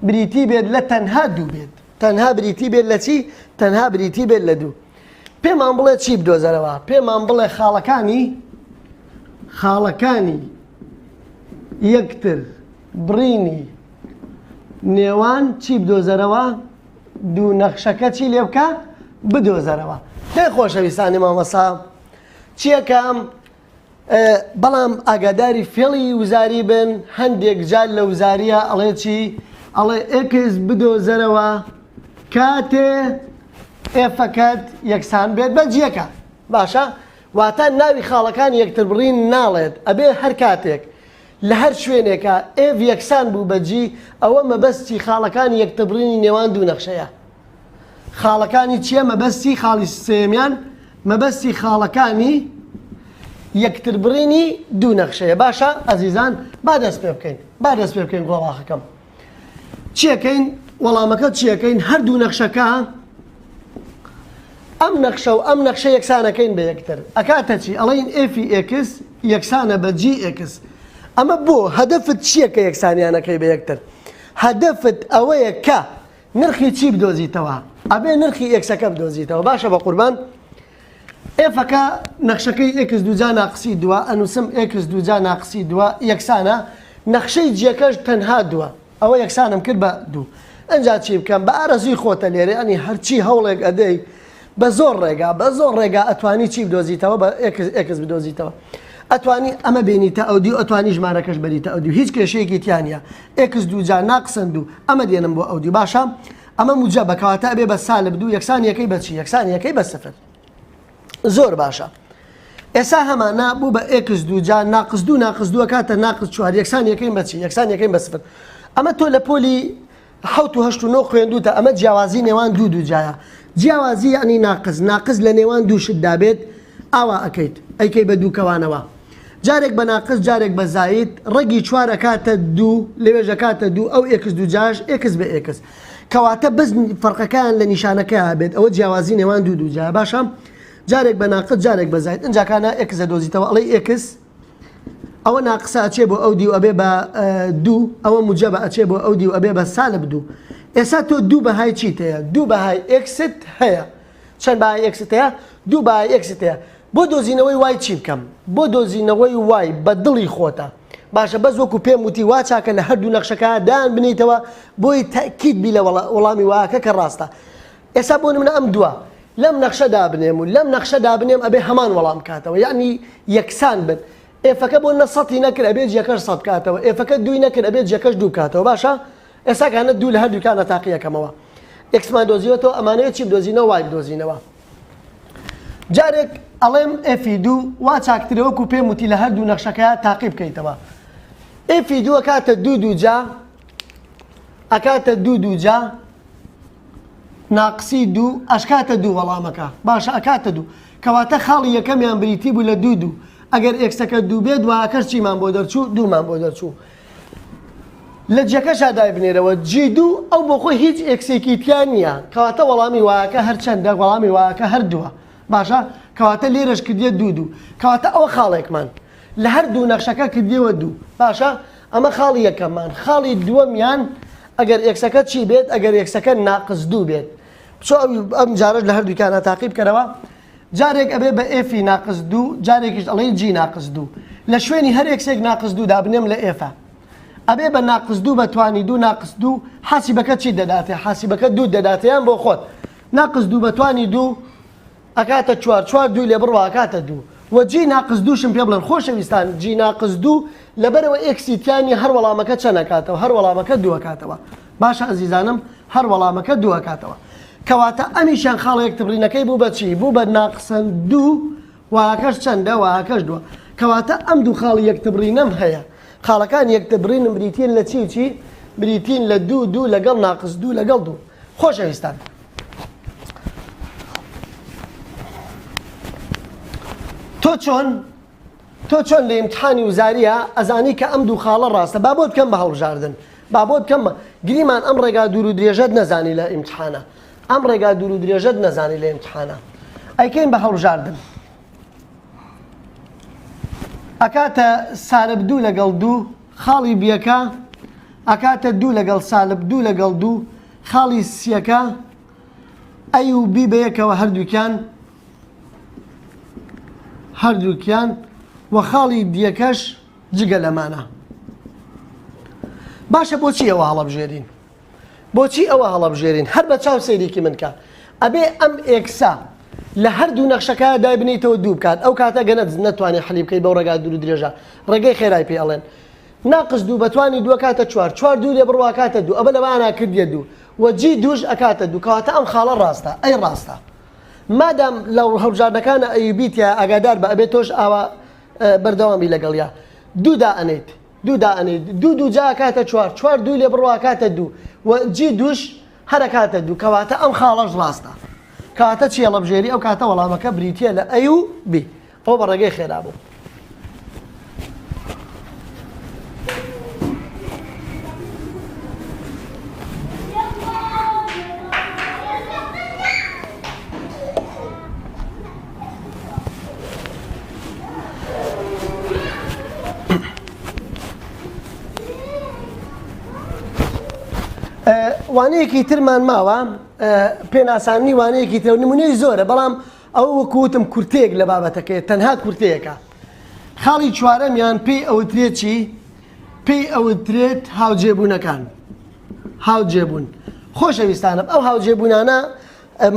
بریتی بێت لە تەنها دوو بێت تەنها بریتی بێت لە چی؟ تەنها بریتی بێت لە دوو. پێمان بڵێ چی بدۆزەرەوە؟ پێمان بڵێ خاڵەکانی خاڵەکانی یەکتر بڕینی نێوان چی بدۆزەرەوە؟ دوو نەخشەکە چی لێ بکە؟ بدۆزەرەوە. پێ خۆشەویستانی مامۆسا چیەکەم بەڵام ئاگاداری فێڵی وزاری بن هەندێک جار لە وزاریە ئەڵێ چی ئەڵێ x بدۆزەرەوە کاتێ f ەکەت یەکسان بێت بە g ەکە باشە واتە ناوی خاڵەکان یەکتربڕین ناڵێت ئەبێ هەر کاتێک لە هەر شوێنێکە f یەکسان بوو بە g ئەوە مەبەستی خاڵەکانی یەکتربڕینی نێوان دوو نەخشەیە خاڵەکانی چییە؟ مەبەستی خاڵی سێیەمیان مەبەستی خاڵەکانی یەکتربڕینی دوو نەخشەیە باشە ئەزیزان با دەست پێ بکەین با دەست پێ بکەین گۆڵاخەکەم چیەکەین وەڵامەکە چیەکەین هەردوو نەخشەکە ئەم نەخشە و ئەم نەخشە یەکسانەکەین بە یەکتر ئەکاتە چی ئەڵین f ی x یەکسانە بە g x ئەمە بۆ هەدەفت چییە کە یەکسانیانەکەی بە یەکتر هەدەفت ئەوەیە کە نرخی چی بدۆزیتەوە؟ ئەبێ نرخی x ەکە بدۆزیتەوە باشە بەقوربان f ەکە نەخشەکەی x دووجا ناقسی دووە ئەنووسم x دووجا ناقسی دووە یەکسانە نەخشەی g ەکەش تەنها دووە ئەوە یەکسانم کرد بە دوو ئەجا چی بکەم بە ئارەزوی خۆتە لێرە ینی هەرچی هەوڵێک ئەدەی بە زۆر ڕێگا بە زۆر ڕێگا ئەتوانی چی بدۆزیتەوە بە x x بدۆزیتەوە ئەتوانی ئەمە بێنیتە ئەو دیو ئەتوانی ژمارەکەش بەریتە ئەو دیو هیچ کێشەیەکی تیانە x دووجا ناقسن دوو ئەمە دێنم بۆ ئەو دیو باشە ئەمە موجەبە کەواتە ئەبێ بە سالب دوو یەکسان یەکەی بە چی یەکسان یەکەی بە سفر زۆر باشە ئێسا هەمانە بوو بە x دووجا ناقس دوو ناقس دووە کاتە ناقس چوار یەکسان یەکەی بە چی یەکسان یەکەی بە سفر ئەمە تۆ لە پۆلی حەوت و هەشت و نۆ خوێندوتە ئەمە جیاوازی نێوان دوو دووجایە جیاوازی یعنی ناقس ناقس لە نێوان دوو شتدا بێت ئاوا ئەکەیت ئەیکەی بە دوو کەوانەوە جارێک بە ناقس جارێک بە زاید ڕەگی چوار ئەکاتە دوو لەوێش ئەکاتە دوو ئەو x دوو جاش x بە x کەواتە بەس فەرقەکەیان لە نیشانەکەیا بێت ئەوە جیاوازی نێوان دوو دوو جایە باشە جارێک بە ناقس جارێک بە زاید ئینجاکانە x ئەدۆزیتەوە ئەڵێی x ئەوە ناقسە ئەچێ بۆ ئەو دیو ئەبێ بە دوو ئەوە موجەبە ئەچێ بۆ ئەو دیو ئەبێ بە سالب دوو ئێستا تۆ دوو بەهای چیت هەیە دوو بەهای x ت هەیە چەند بەهای x ت هەیە دوو بەهای x ت هەیە بۆ دۆزینەوەی y چی بکەم؟ بۆ دۆزینەوەی y بە دڵی خۆتە. باشە بەس وەکو پێم وتی وا چاکە لە هەردوو نەخشەکە دایان بنێیتەوە بۆی تەئکید بی لە وەڵامی y ەکە کە ڕاستە. ئێستا بۆ نمونە ئەم دووە لەم نەخشە دابنێم و لەم نەخشە دابنێم ئەبێ هەمان وەڵام بکاتەوە یەعنی یەکسان بن. f ەکە بۆ نە سەتی نەکرد ئەبێ g ەکەش سەد بکاتەوە f ەکە دووی نەکرد ئەبێ g ەکەش دوو بکاتەوە باشە ئێستا کانە دوو لە هەردووکانە تاقی ئەکەمەوە x مان دۆزیوەتەوە ئەمانەوێت چی بدۆزینەوە y بدۆزینەوە. جارێک ئەڵێم f ی دوو وا چاکترە وەکو پێم وتی لە هەردوو نەخشەکەیا تاقی بکەیتەوە f ی دوو ئەکاتە دوو دووجا ئەکاتە دوو دووجا ناقسی دوو ئەشکاتە دوو وەڵامەکە باشە ئەکاتە دوو کەواتە خاڵی یەکەمیان بریتی بوو لە دوو دوو ئەگەر x ەکە دوو بێت y ەکەش چیمان بۆ دەرچوو دوومان بۆ دەرچوو لە g ەکەشا دایبنێرەوە g دوو ئەو بۆ خۆی هیچ x ێکی تیا نییە کەواتە وەڵامی y ەکە هەر چەندە وەڵامی y ەکە هەر دووە باشە کەواتە لێرەش کردیە دوو دوو کەواتە ئەوە خاڵێکمان لە هەر دوو نەخشەکە کردیەوە دوو باشە ئەمە خاڵی یەکەممان خاڵی دووەمیان ئەگەر x ەکە چی بێت ئەگەر x ەکە ناقس دوو بێت بچۆ ئەم جارەش لە هەردووکانە تاقی بکەرەوە جارێک ئەبێ بە f ی ناقس دوو جارێکیش ئەڵێین g ناقس دوو لە شوێنی هەر x ێک ناقس دوو دابنێم لە f ە ئەبێ بە ناقس دوو بە توانی دوو ناقس دوو حاسیبەکە چی دەداتێ حاسیبەکە دوو دەداتێ یان بۆ خۆت ناقس دوو بە توانی دوو ئەکاتە چوار چوار دووی لێ بڕوا ئەکاتە دوو وە g ناقس دووشم پێ بڵێن خۆشەویستان g ناقس دوو لەبەرەوە x ی تیانی هەر وەڵامەکە چەند ئەکاتەوە هەر وەڵامەکە دوو ئەکاتەوە باشە ئەزیزانم هەر وەڵامەکە دوو ئەکاتەوە کەواتە ئەمیشیان خاڵە یەکتبڕینەکەی بوو بە چی بوو بە ناقسەن دوو y ەکەش چەندە y ەکەش دووە کەواتە ئەم دوو خاڵی یەکتبڕینەم هەیە خاڵەکان یەکتبڕینم بریتین لە چی و چی بریتین لە دوو دوو لەگەڵ ناقس دوو لەگەڵ دوو خۆشەویستان تۆ چۆن؟ تۆ چۆن لە ئیمتحانی وزاریە ئەزانی کە ئەم دوو خاڵە ڕاستە با بۆت بکەم بە هەڵبژاردن با بۆت بکەم بە گریمان ئەم ڕێگا دوور و درێژەت نەزانی لە ئیمتحانە ئەم ڕێگا دوور و درێژەت نەزانی لە ئیمتحانە ئەیکەین بە هەڵبژاردن ئەکاتە سالب دوو لەگەڵ دوو خاڵی بیەکە ئەکاتە دوو لەگەڵ سالب دوو لەگەڵ دوو خاڵی سیەکە A و B بەیەکەوە هەردووکیان هەردووکیان و خاڵی دیەکەش جگە لەمانە. باشە بۆچی ئەوە هەڵەبژێرین؟ بۆچی ئەوە هەڵەبژێرین؟ هەر بە چاو سەیرێکی من کە ئەبێ ئەم x ە لە هەردوو نەخشەکە دایبنیتەوە دوو بکات ئەو کاتە گەنەت نەتوانێت حلی بکەیت بەو ڕێگا دوور درێژە ڕێگەی خێرای پێ ئەڵێن ناقس دوو بەتوانی دووە کاتە چوار چوار دوو لێ بڕوا کاتە دوو ئەبە لەوانە کردیە دوو و جی دووش ئەکاتە دوو کەواتە ئەم خاڵە ڕاستە ئەی ڕاستە مادام لە هەڵبژاردنەکانە ئەیوبی تیا ئاگادار بە ئەبێت تۆش ئاوا بەردەوامی لەگەڵیا دوو دائەنێیت دوو دائەنێیت دوو دوو جا ئەکاتە چوار چوار دوو لێ بڕوا ئەکاتە دوو و جی دووش هەر ئەکاتە دوو کەواتە ئەم خاڵەش ڕاستە کەواتە چی هەڵەبژێری ئەو کاتە وەڵامەکە بریتییە لە A و B ئەوە بە ڕێگەی خێرا بوو. وانەیەکی ترمان ماوە پێناسانی وانەیەکی تر نمونەی زۆرە بەڵام ئەوە وەکو وتم کورتەیەک لە بابەتەکەیە تەنها کورتەیەکە. خاڵی چوارەمیان پێی ئەوترێت چی؟ پێی ئەوترێت هاوجێبوونەکان. هاوجێبوون. خۆشەویستانم ئەو هاوجێبوونانە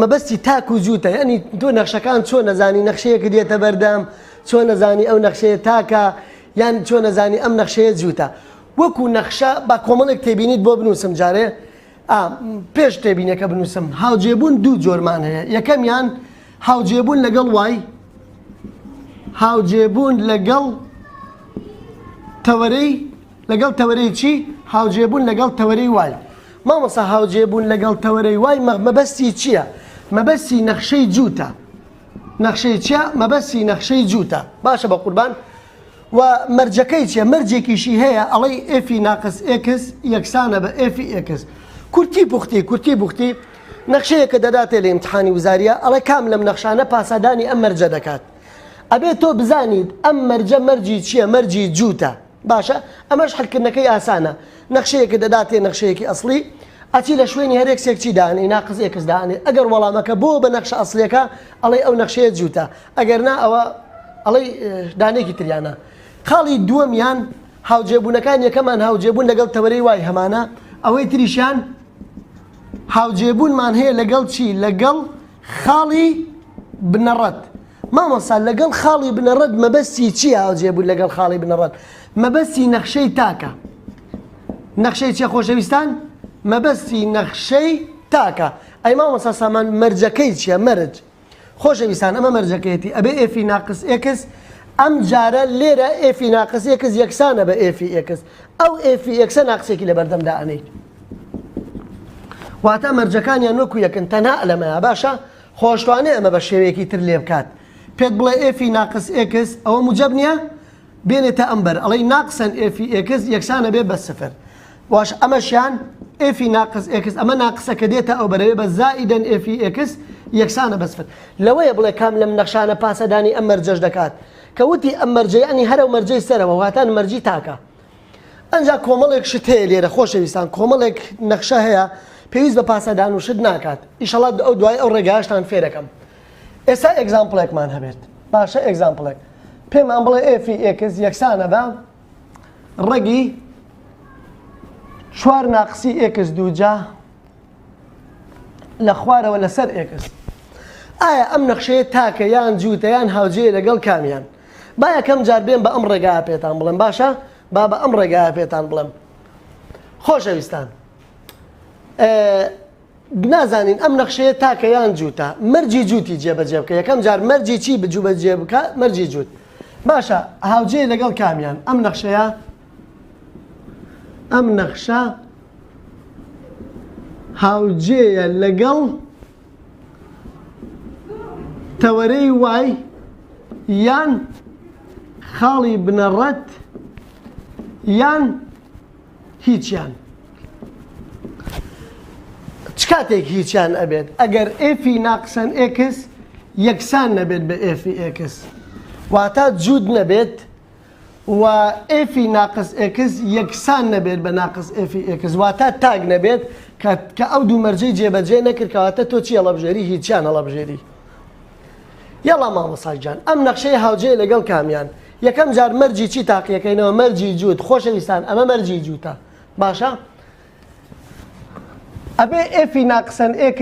مەبەستی تاک و جووتە یعنی تۆ نەخشەکان چۆن نەزانی نەخشەیەک دێتە بەردەم چۆن نەزانی ئەو نەخشەیە تاکە یان چۆن نەزانی ئەم نەخشەیە جووتە وەکو نەخشە با کۆمەڵێک تێبینیت بۆ بنووسم جارێ ئا پێش تێبینەکە بنووسم هاوجێبوون دوو جۆرمان هەیە یەکەمیان هاوجێبوون لەگەڵ Y هاوجێبوون لەگەڵ تەوەرەی لەگەڵ تەوەرەی چی هاوجێبوون لەگەڵ تەوەرەی Y مامۆسا هاوجێبوون لەگەڵ تەوەرەی Y مەبەستی چییە؟ مەبەستی نەخشەی جووتە نەخشەی چیە؟ مەبەستی نەخشەی جووتە باشە بە قوربان و مەرجەکەی چیە؟ مەرجێکیشی هەیە ئەڵێی f ی ناقس x یەکسانە بە f ی x. کورتی پوختی کورتی بوختی نەخشەیەکە دەداتێ لە ئیمتحانی وزاریە ئەڵێ کام لەم نەخشانە پاسادانی ئەم مەرجە دەکات ئەبێ تۆ بزانیت ئەم مەرجە مەرجی چییە مەرجی جووتە باشە ئەمەش حلکردنەکەی ئاسانە نەخشەیەکە دەداتێ نەخشەیەکی ئەسڵی ئەچی لە شوێنی هەر x ێک چی دانێ ناقس x دانێ ئەگەر وەڵامەکە بۆ بە نەخشە ئەسڵیەکە ئەڵێ ئەو نەخشەیە جووتە ئەگەر نا ئەوە ئەڵێی دانەیەکی تریانە. خاڵی دووەمیان هاوجێبوونەکان یەکەمان هاوجێبوون لەگەڵ تەوەرەی Y هەمانە ئەوەی تریشیان هاوجێبوونمان هەیە لەگەڵ چی لەگەڵ خاڵی بنەڕەت مامۆستا لەگەڵ خاڵی بنەڕەت مەبەستی چی هاوجێبوون لەگەڵ خاڵی بنەڕەت مەبەستی نەخشەی تاکە نەخشەی چیە خۆشەویستان مەبەستی نەخشەی تاکە ئەی مامۆستا سامان مەرجەکەی چییە مەرج خۆشەویستان ئەمە مەرجەکەیەتی ئەبێ f ی ناقس x ئەم جارە لێرە f ی ناقس x یەکسانە بە f ی x ئەو f ی x ە ناقسێکی لە بەردەمدا ئەنیت واتە مەرجەکانیان وەکو یەکن تەنها لەمەیە باشە خۆشتوانێ ئەمە بە شێوەیەکی تر لێ بکات پێت بڵێ f ی ناقس x ئەوە موجەب نییە بێنێتە ئەم بەر ئەڵێی ناقسەن f ی x یەکسانە بێ بە سفر واش ئەمەشیان f ی ناقس x ئەمە ناقسە کە دێتە ئەو بەرەوێ بە زائیدەن f ی x یەکسانە بە سفر لەوەیە بڵێ کام لەم نەخشانە پاسەدانی ئەم مەرجەش دەکات کە وتی ئەم مەرجە یعنی هەرە و مەرجەی سەرەوە واتان مەرجی تاکە ئەنجا کۆمەڵێک شت هەیە لێرە خۆشەویستان کۆمەڵێک نەخشە هەیە پێویست بە پاسەدان و شت ناکات ئیشەڵات ئەو دوای ئەو ڕێگاشتان فێرەکەم ئێستا example ێکمان هەبێت باشە example ێک پێمان بڵێ f ی x یەکسانە بە ڕەگی چوار ناقسی x دووجا لە خوارەوە لەسەر x ئایا ئەم نەخشەیە تاکە یان جووتە یان هاوجێ لەگەڵ کامیان با یەکەم جار بێن بە ئەم ڕێگا پێتان بڵێم باشە با بە ئەم ڕێگا پێتان بڵێم خۆشەویستان نازانین ئەم نەخشەیە تاکە یان جووتە مەرجی جووتی جێبەجێ بکە یەکەم جار مەرجی چی بجوبەجێ بکە مەرجی جووت باشە هاوجێ لەگەڵ کامیان ئەم نەخشەیە ئەم نەخشە هاوجێیە لەگەڵ تەوەرەی Y یان. خاڵی بنەڕەت یان هیچیان. چ کاتێک هیچیان ئەبێت؟ ئەگەر f ی ناقسەن x یەکسان نەبێت بە f ی x واتە جووت نەبێت و f ی ناقس x یەکسان نەبێت بە ناقس f ی x واتە تاک نەبێت کە ئەو دوو مەرجەی جێبەجێ نەکرد کەواتە تۆ چی هەڵەبژێری هیچیان هەڵەبژێری. یەڵا مامۆستا گیان ئەم نەخشەی هاوجێ لەگەڵ کامیان یەکەم جار مەرجی چی تاقیەکەینەوە مەرجی جووت خۆشەویستان ئەمە مەرجی جووتە باشە ئەبێ f ی ناقسەن x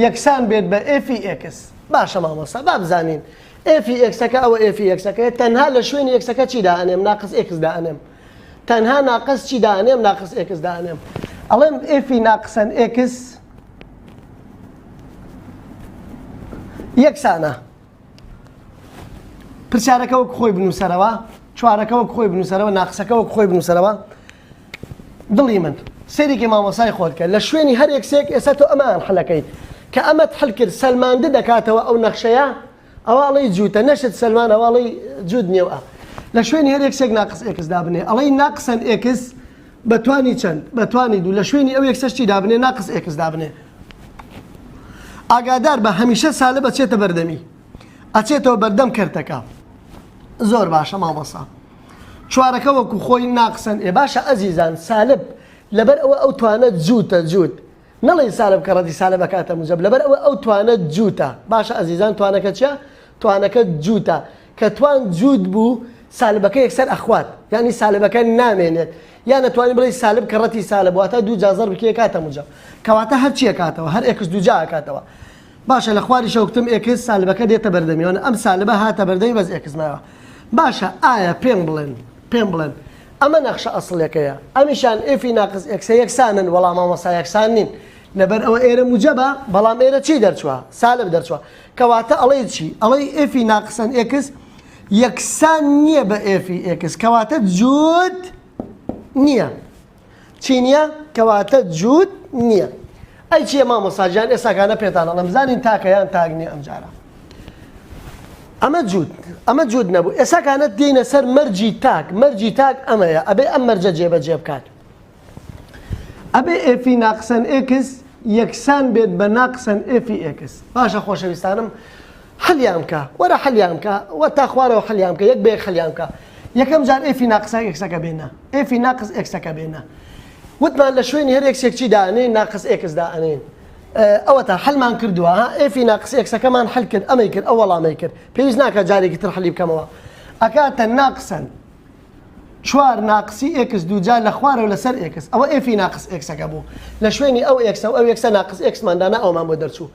یەکسان بێت بە f ی x باشە مامۆستا با بزانین f ی x ەکە ئەوە f ی x ەکەیە تەنها لە شوێنی x ەکە چی دائەنێم ناقس x دائەنێم تەنها ناقس چی دائەنێم ناقس x دائەنێم ئەڵێم f ی ناقسەن x یەکسانە پرسیارەکە وەک خۆی بنووسەرەوە چوارەکە وەک خۆی بنووسەرەوە ناقسەکە وەک خۆی بنووسەرەوە دڵی من سەیرێکی مامۆسای خۆت کە لە شوێنی هەر x ێک ئێستا تۆ ئەمەیان حلەکەیت کە ئەمەت حل کرد سەلماندە دەکاتەوە ئەو نەخشەیە ئەوە ئەڵێی جووتە نەشت سەلمان ئەوە ئەڵێی جووت نییە و ئە لە شوێنی هەر x ێک ناقس x دابنێ ئەڵێی ناقسەن x بە توانی چەند بە توانی دوو لە شوێنی ئەو x ەش چی دابنێ ناقس x دابنێ ئاگادار بە هەمیشە سالب ئەچێتە بەردەمی ئەچێتەوە بەردەم کەرتەکە زۆر باشە مامۆسا چوارەکە وەکو خۆی ناقسەن ئێ باشە ئەزیزان سالب لەبەر ئەوە ئەو توانە جووتە جووت نەڵێی سالب کەڕەتی سالب ئەکاتە موجەب لەبەر ئەوە ئەو توانە جووتە باشە ئەزیزان توانەکە چیە توانەکە جووتە کە توان جووت بوو سالبەکە یەکسەر ئەخوات یعنی سالبەکە نامێنێت یان ئەتوانی بڵێی سالب کەڕەتی سالب واتە دوو جا زەرب کێ کاتە موجەب کەواتە هەر چی ئەکاتەوە هەر x دوو جا ئەکاتەوە باشە لە خواریشەوە کوتم x سالبەکە دێتە بەردەمی وانە ئەم سالبە هاتە بەردەمی بەس x مایەوە باشە ئایا پێم بڵێن پێم بڵێن ئەمە نەخشە ئەسڵیەکەیە ئەمیشان f ی ناقس x ە یەکسانن وەڵا مامۆستا یەکسان نین لەبەر ئەوە ئێرە موجەبە بەڵام ئێرە چی دەرچوە سالب دەرچوە کەواتە ئەڵێی چی ئەڵێی f ی ناقسەن x یەکسان نییە بە f ی x کەواتە جووت نییە چی نییە کەواتە جووت نییە ئەی چییە مامۆستا گیان ئێستاکانە پێتان ئەڵێم زانین تاکە یان تاک نییە ئەم جارە ئەمە جووت ئەمە جووت نەبوو ئێساکانە دێنە سەر مەرجی تاک مەرجی تاک ئەمەیە ئەبێ ئەم مەرجە جێبەجێ بکات ئەبێ f ی ناقسەن x یەکسان بێت بە ناقسەن f ی x باشە خۆشەویستانم حلیان بکە وەرە حلیان بکە وە تا خوارەوە حلیان بکە یەک بە یەک حلیان بکە یەکەم جار f ی ناقسە x ەکە بێنە f ی ناقس x ەکە بێنە وتمان لە شوێنی هەر x ێک چی دانێین ناقس x دانێین ئەوەتا حلمان کردووە ها f ی ناقس x ەکەمان حل کرد ئەمەی کرد ئەو وەڵامەی کرد پێویست ناکە جارێکی تر حلی بکەمەوە ئەکاتە ناقسەن چوار ناقسی x دووجا لە خوارەوە لەسەر x ئەوە f ی ناقس x ەکە بوو لە شوێنی ئەو x ە و ئەو x ە ناقس x مان دانا ئەومان بۆ دەرچوو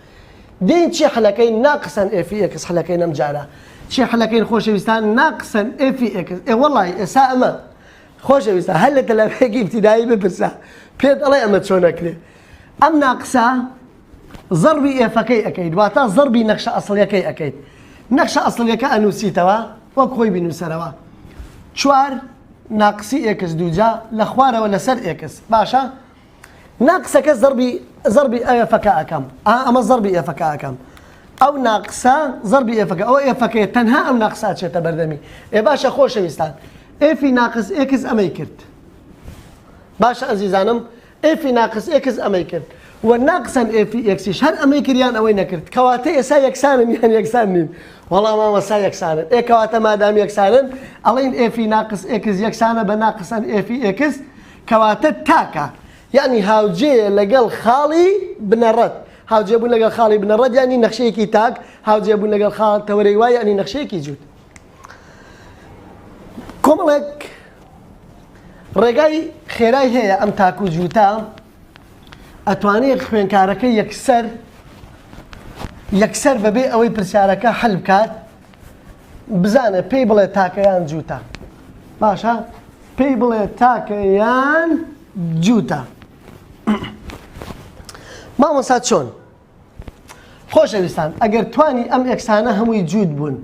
دێین چی حلەکەین ناقسەن f ی x حلەکەین ئەم جارە چی حلەکەین خۆشەویستان ناقسەن f ی x ئێ وەڵی ئێسا ئەمە خۆشەویستە هەر لە تەلەبەیەکی ئیبتیدایی بپرسە پێت ئەڵێ ئەمە چۆن ئەکرێ ئەم ناقسە زەڕبی f ەکەی ئەکەیت واتا زەڕبی نەخشە ئەسڵیەکەی ئەکەیت نەخشە ئەسڵیەکە ئەنووسیتەوە وەک خۆی بینووسەرەوە چوار ناقسی x دووجا لە خوارەوە لەسەر x باشە ناقسەکە زەڕبی زەڕبی f ەکە ئەکەم ئا ئەمە زەڕبی f ەکە ئەکەم ئەو ناقسە زەڕبی f ەکە ئەوە f ەکەیە تەنها ئەو ناقسە ئەچێتە بەردەمی ئێ باشە خۆشەویستان f ی ناقس x ئەمەی کرد باشە ئەزیزانم f ی ناقس x ئەمەی کرد و ناقسەن f ی x یش هەر ئەمەی کرد یان ئەوەی نەکرد کەواتە ئێسا یەکسانن یان یەکسان نین وەڵا مامۆستا یەکسانن ئێ کەواتە مادام یەکسانن ئەڵێن f ی ناقس x یەکسانە بە ناقسەن f ی x کەواتە تاکە یانی هاوجێیە لەگەڵ خاڵی بنەڕەت هاوجێبوون لەگەڵ خاڵی بنەڕەت یانی نەخشەیەکی تاک هاوجێبوون لەگەڵ خاڵ تەوەرەی y یانی نەخشەیەکی جووت کۆمەڵێک ڕێگای خێرای هەیە ئەم تاک و جووتە ئەتوانێت خوێنکارەکە یەکسەر یەکسەر بەبێ ئەوەی پرسیارەکە حل بکات بزانە پێی بڵێ تاکەیان جووتە باشە پێی بڵێ تاکە یان جووتە مامۆسا چۆن خۆشەویستان ئەگەر توانی ئەم x انە هەمووی جووت بوون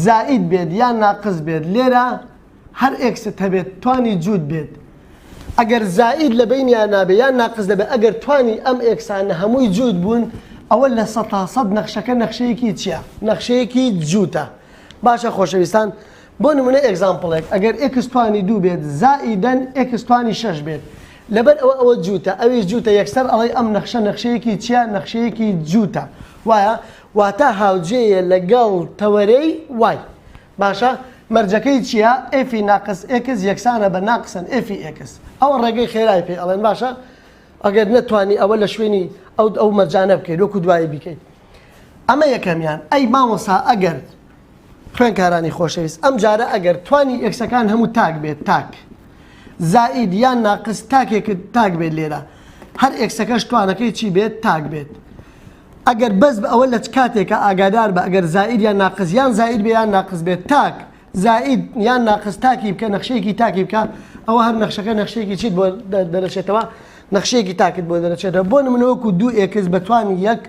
زائید بێت یان ناقس بێت لێرە هەر x ت هەبێت توانی جووت بێت ئەگەر زائید لە بینیان نابێ یان ناقس دەبێت ئەگەر توانی ئەم x انە هەمووی جووت بوون ئەوە لە سەتا سەد نەخشەکە نەخشەیەکی چییە؟ نەخشەیەکی جووتە. باشە خۆشەویستان بۆ نمونە example ێک ئەگەر x توانی دوو بێت زائیدەن x توانی شەش بێت لەبەر ئەوە ئەوە جووتە ئەویش جووتە یەکسەر ئەڵێی ئەم نەخشە نەخشەیەکی چیە نەخشەیەکی جووتە وایە واتە هاوجێیە لەگەڵ تەوەرەی y باشە مەرجەکەی چییە f ی ناقس x یەکسانە بە ناقسەن f ی x ئەوە ڕێگەی خێرای پێ ئەڵێن باشە ئەگەر نەتوانی ئەوە لە شوێنی ئەو ئەو مەرجانە بکەیت وەکو دوایی بیکەیت ئەمە یەکەمیان ئەی مامۆسا ئەگەر خوێنکارانی خۆشەویست ئەم جارە ئەگەر توانی x ەکان هەموو تاک بێت تاک زائید یان ناقس تاکێکت تاک بێت لێرە هەر x ەکەش توانەکەی چی بێت تاک بێت ئەگەر بەس بە ئەوە لە چ کاتێکە ئاگادار بە ئەگەر زائید یان ناقس یان زائید بێ یان ناقس بێت تاک زائید یان ناقس تاکی بکە نەخشەیەکی تاکی بکە ئەوە هەر نەخشەکە نەخشەیەکی چیت بۆ دەرەچێتەوە نەخشەیەکی تاکت بۆ دەرەچێتەوە بۆ نمونە وەکو دوو x بە توانی یەک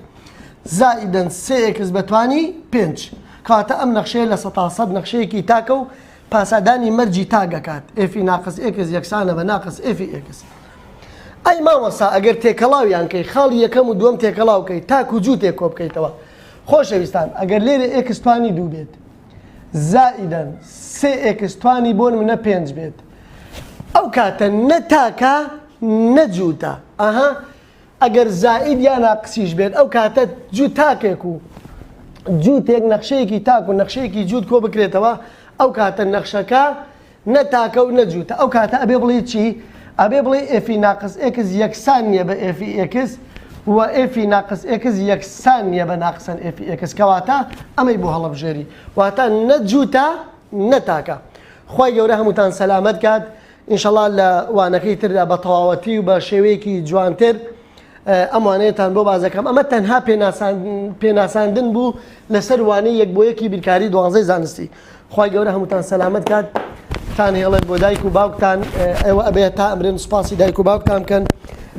زائیدەن سێ x بە توانی پێنج کەواتە ئەم نەخشەیە لە سەتا سەد نەخشەیەکی تاکە و پاسادانی مەرجی تاک ئەکات f ی ناقس x یەکسانە بە ناقس f ی x ئەی مامۆستا ئەگەر تێکەڵاویان کەی خاڵی یەکەم و دووەم تێکەڵاو کەی تاک و جووتێک کۆ بکەیتەوە خۆشەویستان ئەگەر لێرە x توانی دوو بێت زائیدەن سێ x توانی بۆ نمونە پێنج بێت ئەو کاتە نە تاکە نە جووتە ئەها ئەگەر زائید یا ناقسیش بێت ئەو کاتە جووت تاکێک و جووتێک نەخشەیەکی تاک و نەخشەیەکی جووت کۆ بکرێتەوە ئەو کاتە نەخشەکە نە تاکە و نە جووتە ئەو کاتە ئەبێ بڵێی چی؟ ئەبێ بڵێی f ی ناقس x یەکسان نییە بە f ی x و f ی ناقس x یەکسان نییە بە ناقسەن f ی x کەواتە ئەمەی بۆ هەڵەبژێری واتە نە جووتە نە تاکە خوای گەورە هەمووتان سەلامەت کات ئینشەڵا لە وانەکەی تردا بە تەواوەتی و بە شێوەیەکی جوانتر ئەم وانەیەتان بۆ باس دەکەم ئەمە تەنها پێناساندن بوو لەسەر وانەی یەک بۆ یەکی بیرکاری دوانزەی زانستی خوای گەورە هەمووتان سەلامەت کات تان هێڵێت بۆ دایک و باوکتان ئێوە ئەبێت تا ئەمرن سوپاسی دایک و باوکتان بکەن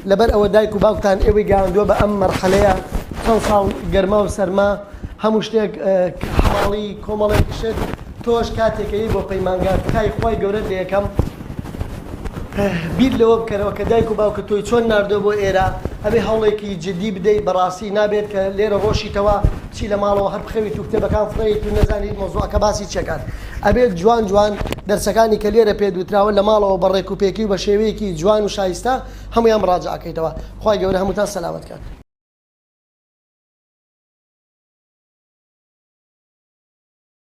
لەبەر ئەوە دایک و باوکتان ئێوەی گەیاندووە بە ئەم مەرحەلەیە چەند ساڵ گەرما و سەرما هەموو شتێک حەواڵی کۆمەڵێک شت تۆش کاتێکەی بۆ پەیمانگا تکای خوای گەورەت لێ یەکەم بیر لەوە بکەرەوە کە دایک و باوکت تۆی چۆن ناردووە بۆ ئێرە ئەبێ هەوڵێکی جدی بدەیت بەڕاستی نابێت کە لێرە ڕۆشیتەوە بچی لە ماڵەوە هەر بخەویت و کتێبەکان فڕێیت و نەزانیت مەوزوعەکە باسی چیەکات ئەبێت جوان جوان دەرسەکانی کە لێرە پێت وتراوە لە ماڵەوە بە ڕێک و پێکی و بە شێوەیەکی جوان و شایستە هەموویان مڕاجەعەکەیتەوە خوای گەورە هەمووتان سەلامەت کات.